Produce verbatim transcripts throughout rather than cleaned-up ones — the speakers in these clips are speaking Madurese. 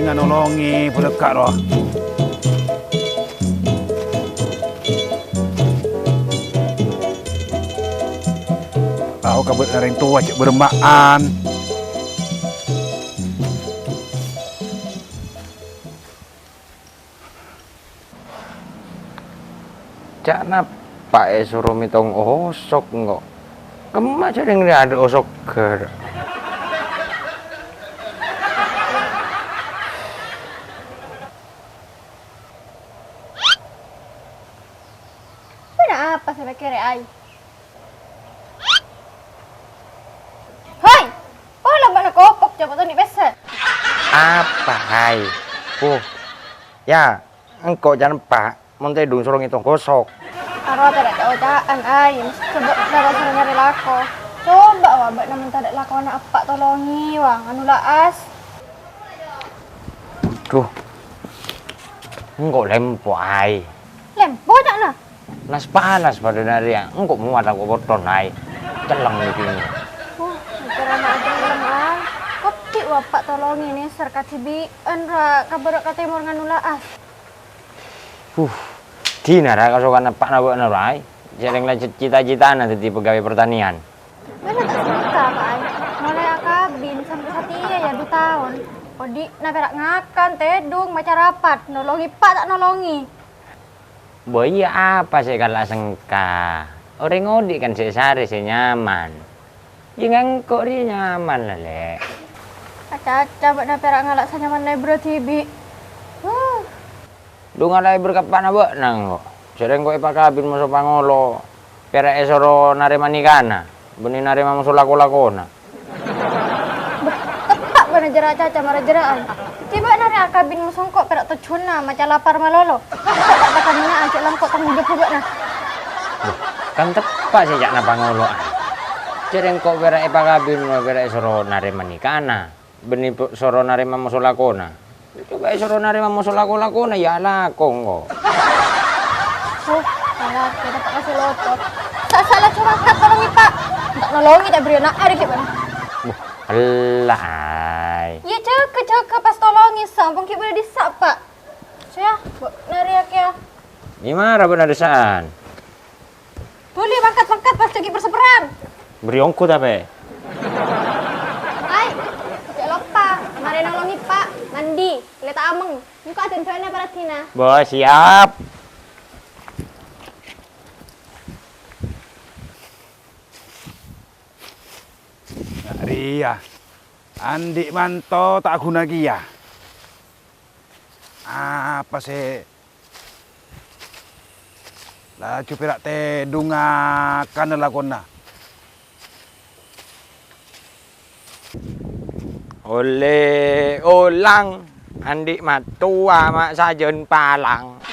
Nolongè bâlâkka' rowa. Aho ka bâdâ orèng towa jhâ' bârâmma'an. Ca'na pa' èsoro mètong osok, engko'. Kemma jhâ' rèng rèya adâ' osok ghâr. Bâdâ apa sè pèkkèrè, Ay? Hoi! Pola bâ'na kopok, coba toni pèssè. Apa, Ay? Puh. Ya, engko' can pa', mon tèdung soro ngètong gosok. Aro tadâ' ca-oca'an, Ay. Coba taro soro nyarè lako. Coba wa bâ'na mon tadâ' lakona eppa' tolongè, wa, nganu la'as. Duh. Engko' lempo, Ay. Lempo, ca'na? Nas-panas padâ narèya, engko' mowa tako' potton, Ay. Celleng nèkè. Wah, bicara anak celleng, Ay. Kodhi' wa eppa' tolongè nèser kadhibi'ân ra ka bârâ' ka tèmor nganu la'as. Huh, dina ra kasokan eppa'na bâ'na, Ay. Jhâreng la cita-citana dhâddhi pegawai pertanian. Bâdâ ta' sengka, Pa', Ay. Molaè akabin sampè' satèya, ya, du taon. Kodhi'na pèra' ngakan, tèdung, maca rapat. Nolongè, Pa', ta' nolongè. Bâ iyâ apa sè kala sengka? Orèng odi' kan sè sarè sè nyaman. Yâ ngangko' rèya nyaman la, Lè'. Acaca bâ'na pèra' ngala' sanyamanna èbârâ dhibi'. Huh. Du ngala' èbârâ eppa'na bâ'na engko'. Jhâreng engko' èpakabin moso pangolo, pèra' èsoro narèma nikana, bânnè narèma moso lako-lakona. Teppa' bâ'na jârâ acaca mara jârâ'ân. Ghi' bâ'na rè akabin moso engko' pèra' tojjhuna maca lapar malolo. Engko' ta' takanènga ajâ' langko' tanggung jawab bâ'na. Loh, kan teppa' sè ca'na pangolo'an. Jhâreng engko' pèra' èpakabin, pèra' èsoro narèma nikana. Bânnè po-, soro narèma moso lakona. Coba èsoro narèma moso lako-lakona, ya alako engko'. Oh, salah, kita tak kasih lotto. Sa-, salah cuma angkat tolongè, Pa'. Ta' nolongè, ta' bâriyâna, arè ghi' bâ'na. Wah, ella, Ay. Yâ, jâgâ, jâgâ, pas tolongè, sampon ghi' bâdâ dissa', Pa'. Sèya, Bu, narèyaghi, yâ. Gimana, Bu, narèsa'an? Boleh mangkat-mangkat pas lagi berseberan. Beri ongko tapi. Ay, jhâ' loppa, marè nolongè, Pa', mandi, lè' ta' ameng. Engko' adhândhâna paraddhina. Bo, siap. Nah, rèya. Andi' manto ta' ghuna kèya. Apa sè Laju pèra' tèdhungnga kan lakonna. Ollè olang, andi' mattowa ma' sajân palang.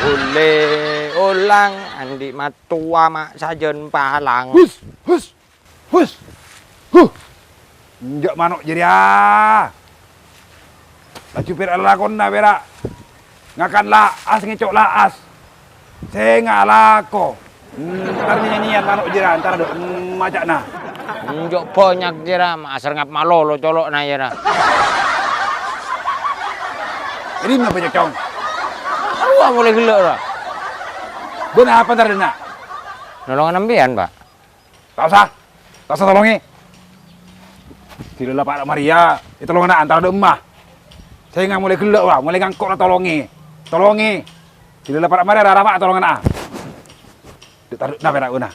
Ollè olang, andi' mattowa ma' sajân palang. Hus, hus. Hus! Huh! Enjâ' mano' jârèya! Laju pèra' lalakonna pèra'. Ngakan la'as, ngèco' la'as. Sènga' alako. Entar nyanyian mano' jârèya, entar adâ' maca'na. Enjâ' bânnya' jârèya, ma' asèr ngap malolo colo'na jârèya. Jadi napa, Cong? Arowa molè ghellâ', ra. Bân apa entar dâ'enna'? Nolongan sampèyan, Pak. Ta' osa. Ta' osa tolongè. Dilala para' marèya, ètolongana antara dâ' emma. Sènga' molè ghellâ', wa, molè ngangko' ra tolongè. Tolongè. Dilala para' marèya, ra-, ra, Pak, tolongana. Dâ' tadâ' napa ra, una.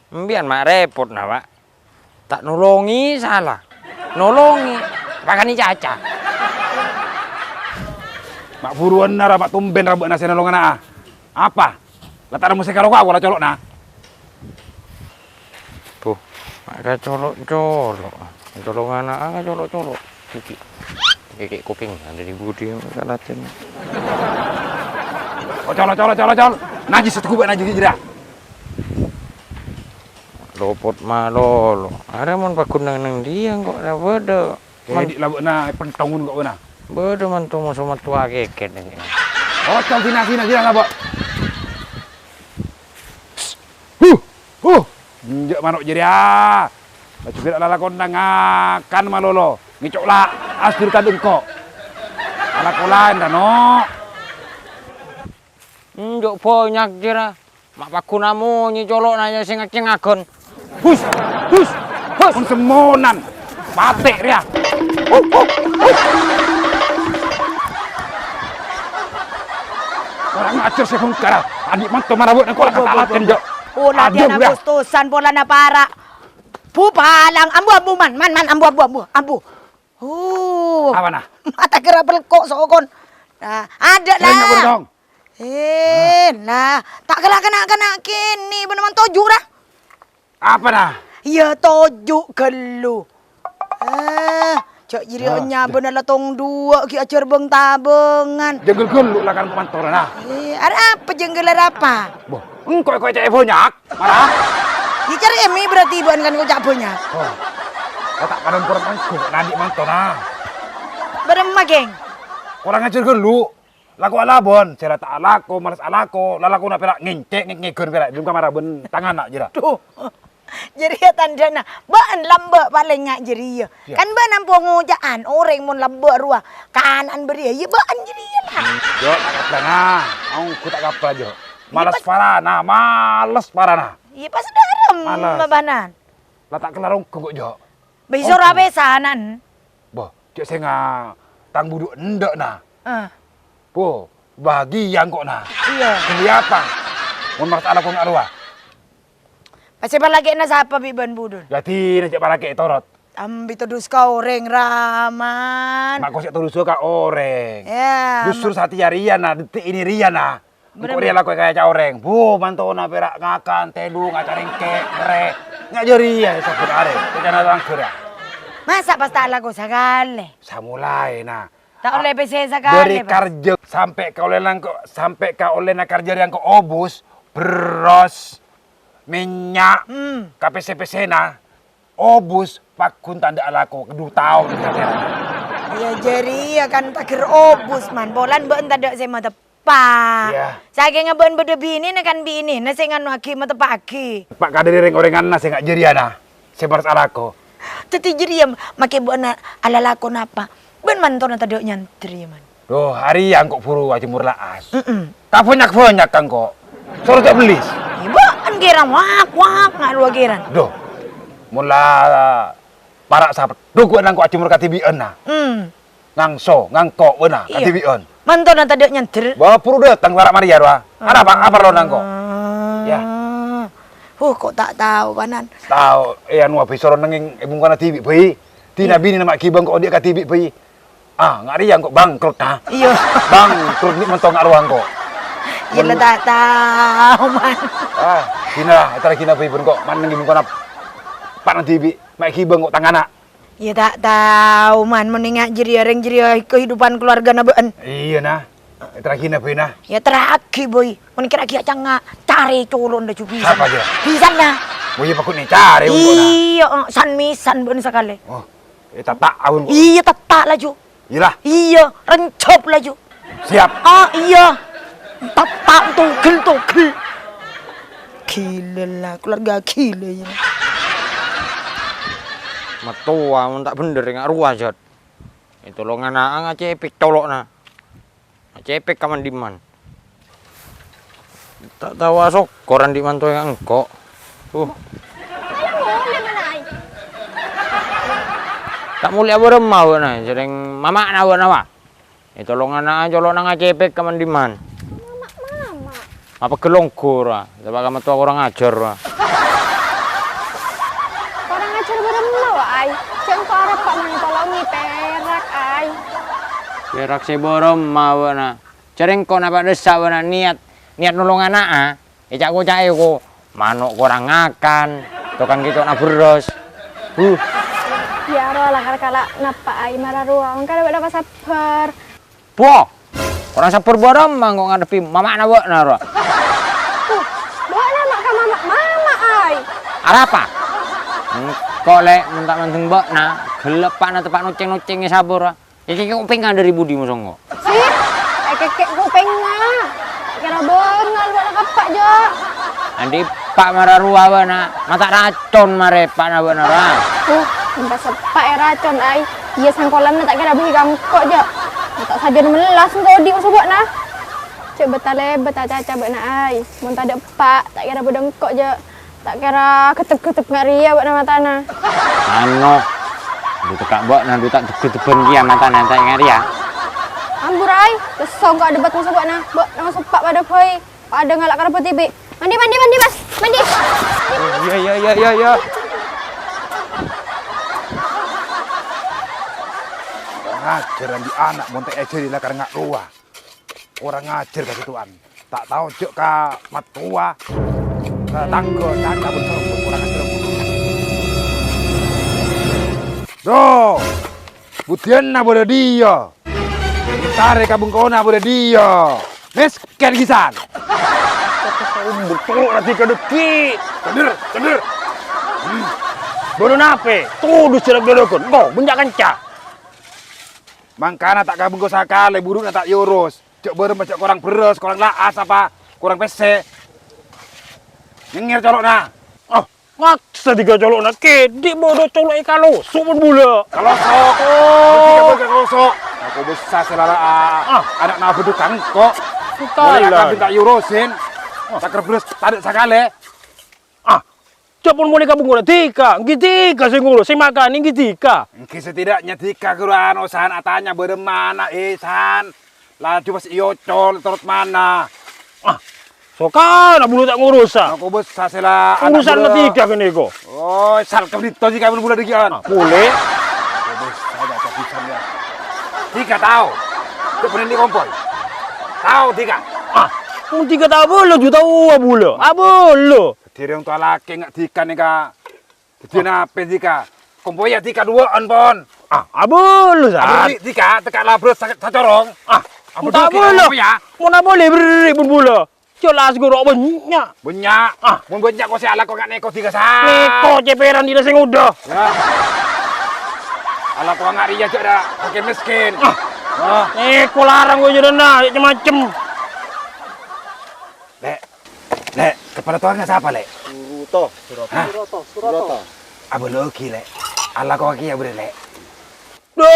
Sampèyan ma' rèpot, na, Pak. Ta' nolongè sala. Nolongè. Pakanè caca. Ma' buruwânna, ra, ma' tombèn, ra, bâ'na sè nolongana, a. Apa? La ta' remmo sè karo kaulâ colo'na. Buh, ma' kacolo'-colo'. Tolongana, a, kacolo'-colo'. Kèkè'. Kèkè' kopèng, dâri budi kalajân. Oh, colo', colo', colo', col. Najis, sèttèghu bâ' najis, jârèya. Lopot malolo. Arè mon paggun nang, nang diyâ kok ra bâdâ. Kèdhi' la bâ'na pentongun kok bâ'na. Bâdâ manto moso mattowa kèkèt. Ocol sina, sina, sina, sabo. Huh, huh. Enjâ' mano' jârèya. Laju pèra' lalakonna ngakan malolo. Ngèco' la'as dâri tadâ' engko'. Alako laèn, ra, No. Enjâ' bânnya' jârèya. Ma' paggun amonyè colo'na ya sè ngacèngaghân. Hus! Hus! Hus! Mon semmonan. Patè' rèya. Huh, huh, huh. Kurang ajar sè bhungkara. Andi' manto mara bâ'na kok la katalaten, Jo. Oh, latihan Aduh, ya. Agustusan polana para'. Bu, palang. Ambu, ambu, man. Man, man, ambu, ambu, ambu. Ambu. Oh. Apa, nah? Mata kera pelko sokon. Nah, ada Sering nggak lah. Berbohong? Eh, nah, ta' kala kena-kena kene, bener man toju' ra. Apa, nah? Iya, toju' ghâllu. Eh, jhâ' jârèya Ah, nyabâna la tong duwâ' ghi' ajhâr bâng-tabângan. Jângghel ghâllu la kan mantorra, nah. Eh, arapa jângghel arapa? Boh, engko' kok ca'è bânnya', mara. Yâ, carè emi berarti bâ'na kan kok ca' bânnya'. Oh. Kok ta' padâ kurang engko' nandi' manto, nah. Bârâmma, geng? Kurang ajhâr ghâllu. Lako alabân, sè la ta' alako, males alako, lalakonna pèra' ngèncè', ngèk-ngèghân pèra', dum kamara bân tang ana' jârèya. Duh, jârèya tandhâna bâ'na lambâ' palèng nga' jârèya. Iyâ. Kan bâ'na ampon ngoca'an, orèng mon lambâ' rowa kana'an bâriyâ, yâ bâ'na jârèya la. Jo, ta' kapla, nah. Ongghu ta' kapla, Jo. Iyâ, Males pas- parana, males parana. Iyâ, pas dârem Males. Mabanan. La ta' kella ongghu kok, Jo. Bâi soro Ongghu. Apèsanan. Boh, cè' sènga' tang budhu endâ', nah. Eh. Boh, bahagia engko', nah. Iyâ. Kelihatan. Mon mars alako nga' rowa. Pas sè palakè'na sapa bi' bân budhun? Yâ, dina cè' palakè' torot. Ambi todus ka orèng, Raman. Ma' kok sè todus ka orèng. Yâ, Justru ma- satèya rèya, nah, detik ini rèya, nah. Engko' Berem- rèya lako kaya ca' orèng. Bu, mantona pèra' ngakan, tèdung, acarèngkè', merrè'. Nga' jârèya sabbhân arè, rèncana langghâr, yâ. Masa' pas ta' alako sakalè? Samolaèna. Ta' ollè pèssè sakalè, Dâri pas. Karjâ sampè' ka ollèna engko', sampè' ka ollèna karjâ rèya engko' obus, bherrâs, mènnya', Hmm. ka pèssè-pèssèna. Obus, paggun tandhâ alako, du taon katèrana. Iyâ, jârèya kan taghâr obus, man. Polana bâ'na tadâ' sè mateppa'. Iyâ. Sakènga bâ'na bâdâ binèna kan binèna sè nganoaghi, mateppa'aghi. Pa' kadâri rèng-orènganna sè nga' jârèya, nah, sè mars alako. Dhâddhi jârèya, makè bâ'na alalako napa? Bân mantona tadâ' nyandher, yâ, man. Duh, arèya engko' buru ajemmor la'as. Mm-mm. Ka bânnya'-bânnya' ka engko'. Soro jhâ' bellis. Bâ'na kèra wak-wak nga' rowa kèra. Duh. Mon la para' sapeddhu bâ'na engko' ajemmor kadhibi'ân, nah. Hmm. Ngangso, ngangko' bâ'na Iyâ. Kadhibi'ân. Mantona tadâ' nyandher. Bâ, buru dâteng para' marèya rowa. Arapa, apa parlona engko'? Ah. Yâ. Huh, kok ta' tao, panan. Tao, è, anu, abis soro nèngèng è bungkona dhibi', bhâi. Dina Iyâ. Binèna ma' ghibâ engko' andi' kadhibi', bhâi. Ah, nga' rèya engko' bangkrut, ha? Iyâ. Bangkrut, andi' manto nga' rowa engko'. Iyâ, la ta' tao, man. Ah, ghina, ètara ghina bhâi bân engko', man neng bengkona pa' nang dhibi', ma' èghibâ engko' tang ana'. Iyâ, ta' tao, man, mon nga' jârèya, rèng jârèya kehidupan keluargana bâ'na. Iyâ, nah. Ètara ghina bhâi, nah. Iyâ, ètara'aghi, bhâi. Mon kèra ghi' acangnga, carè colo'na laju pisan. Sapa, jâ? Pisan, nah. Oh, iyâ, paggun ècarè, bengkona. Iyâ, eh, san-misan bâ'na sakalè. Oh. Eh, tata' aun kok. Iyâ, tata' laju. Iyâ lah. Iyâ, renjep laju. Siap. Ah, iyâ. Tata' togel-togel. Ghilâ lah, keluarga ghilâ, yâ. Mattowa, mon ta' bhendher, nga' rowa, Jat. Ètolong ana'a ngacepek colo'na. Cepek ka man-dimman. Ta' tao asokkor andi' mantoè engko'. Uh. Ta' molè abârâmma bâ'na, jhâreng mama'na bâ'na, wa. Ètolong ana'a colo'na ngacepek ka man-dimman. Mama', mama'. Apa gelonggo ra? Coba ka mattowa kurang ajar, ra. Kurang ajar bârâmma, wa, ai? Cè' engko' arapa mani tolongi perak, ai. Perak sè bârâmma, bâ'na. Jhâreng engko' napa dhissa', bâ'na, niat, niat nolong ana'a. Èca'-koca'è ko', mano' kurang ngakan, tokang kèco'na bherrâs. Huh. Yâ, ro, la kala-kala napa, ai, mara rowa. Engkana bâ'na pasabbhâr. Bo! Kurang sabbhâr bârâmma engko' ngadhebbhi mama'na bâ'na, ro. Tuh, bâ'na ma' ka mama', mama', ai. Arapa? Engko', Lè', mon ta' mandeng bâ'na, ghellâ' eppa'na teppa' nocèng-nocèngè sabâ, ro. Èkèkè' kopèngnga dâri budi, moso engko'? Sih, èkèkè' kopèngnga. Kèra bângal bâ'na ka eppa', jâ'. Andi' eppa' mara rowa bâ'na, ma' ta' racon marè eppa'na bâ'na, ra. Uh, empas eppa' èracon, ai. Iyâ, sangkolanna ta' kèra bâi ka engko', jâ'. Ta' sajân mellas engko' odi' maso' bâ'na. Cè' bâta lèbât ta' caca bâ'na, ai. Mon tadâ' eppa', ta' kèra bâdâ engko' jâ'. Ta' kèra ghedep-ghedep nga' rèya bâ'na matana. Ano, du tekka' bâ'na, du ta' ghedep-ghedebhân kèya matana ta' nga' rèya. Ambur, ai. Lesso engko' adhebât maso' bâ'na. Bâ'na maso' eppa' padâ bhâi. Padâ ngala' ka rebbhâ dhibi'. Mandi, mandi, mandi, Mas. Mandi. Iyâ, iyâ, iyâ, iyâ, iyâ. Kurang ajar andi' ana' mon ta' èajhâri lakar nga' rowa. Kurang ajar ka sèttong. Ta' tao jâ' ka mattowa. Ka tangghâ, caca, bân sombong. Kurang ajar. Duh. Budiyânna bâdâ dhiyâ. Tarè ka bengkona bâdâ dhiyâ. Mèskèn ghisan. Betul lagi kadheggi'. Bener, bener. Hmm. Bâdâ napè? Todus jârâ' dologon. Engko', bânnya' kanca. Mangkana ta' kabengko sakalè, buruna ta' èoros. Jâ' bârâmma jâ' korang bherrâs, korang la'as apa, korang pèssè. Nyengngèr colo'na. Ah, maksa dhika colo'na, kèdhi' bâdâ colo' èkaloso' pon bulâ. Kaloso'. Oh. Dhika bâdâ kaloso'. Aku bessa sè lala'a. Ah. Ana'na bâdâ tangko'. Sukala. Mulai kabin ta' èorosin. Ah. Cakèr bherrâs tadâ' sakalè. Ah, jâ' pon molè ka bengkona dhika, ènggi dhika sè ngurus, sè makanè ènggi dhika. Ènggi setidaknya dhika ghuru ano san atanya bârâmma ana' è san. Laju pas èocol torot mana. Ah, sokana bulâ ta' ngurus, ah. Aku bessa sè la ana' bulâ. Urusanna dhika ghânèka. Oh, sal kabinto dhika bulâ dhâggi'ân. Ah, polè. Aku bessa jâ' kabisan, yâ. Dhika tao. Cè' bânnè kompoy. Tao dhika. Ah, mon dhika ta' abâlâ, jhu tao abâlâ. Abâlâ. Dhâddhi rèng towa lakè nga' dhika nèka. Dhâddhi napè dhika? Kompoyya dhika duwâ'ân pon. Ah, abâlâ, San. Abâlâ dhika, tekka' labârâs sa-, sacorong. Ah, abâlâ ta' dhika abâlâ. Kompoyya. Mon abâlâ, bherri' pon bulâ. Jelas goro' bânnya'. Bânnya'. Ah. Mon bânnya' kok sè alako nga' nèko dhika, San. Nèko cèpèran dhina sè ngodâ. Yâ. Alako nga' rèya jâ' dâ' fakir miskin. Ah. Ah. Nèko larang kok jârèya, cem-macem. Lè', Lè', kepala towangnga sapa, Lè'? Suroto. Hah? Suroto, Suroto. Abâlâ ghi, Lè'. Alako ghi yâ, Bre, Lè'. Dhu,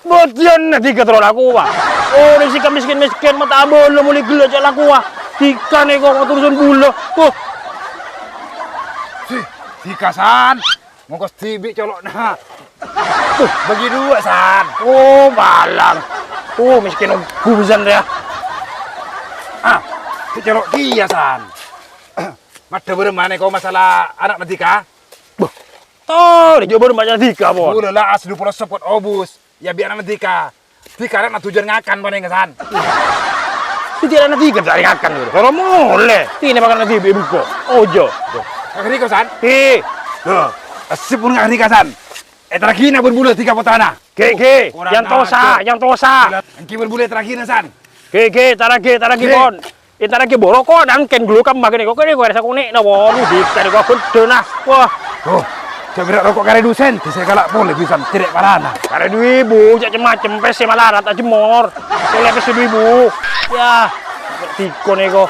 bâdiyânna dhika terro lakowa. Orèng sè ka miskin-miskin, ma' ta' abâlâ molè ghellâ' jâ' lakowa. Dhika nèko, kok turusan bulâ. Tuh. Si, dhika, San. Mongkos dhibi' colo'na. Tuh, bagi dua, San. Oh, balang. Oh, miskin ongghu, San, yâ. Ah, sè colo' kèya, San. Maddhâ bârâmma nèko masalah ana'na dhika? Bâh, tao, jâ' bârâmma ana'na dhika, pon. Bulâ la asli pulo sepot obus. Yâ, bi' ana'na dhika. Dhika rèna tujuan ngakan panèka, San. Dhika rèna dhika ca'na ngakan, gitu. Kalau molè, dhina makan dhibi' bengko. Ojo. Nga' rèko, San? He. Loh, essèp pon nga' rèka, San. Ètaragina bân bulâ dhika pottrana. Ghi, ghi. Kurang ajar. Yâ tosa, yâ tosa. Ènggi bân bulâ ètaragina, San. Ghi, ghi, taraghi, taraghi, pon. Ètaraghi boro' kok nangkèn glu kamma kènè kok kènè kok rèsa konè'na, wah, lu dhika nèko ghâddhâna. Wah. Oh, jâ' bârâ' roko' karè du sènti sè kala' polè bisan cèrè' palana. Karè du èbu, jâ' cem-macem, pèssè malarat, ajemmor. Polè pèssè du èbu. Yâ, dhika nèko.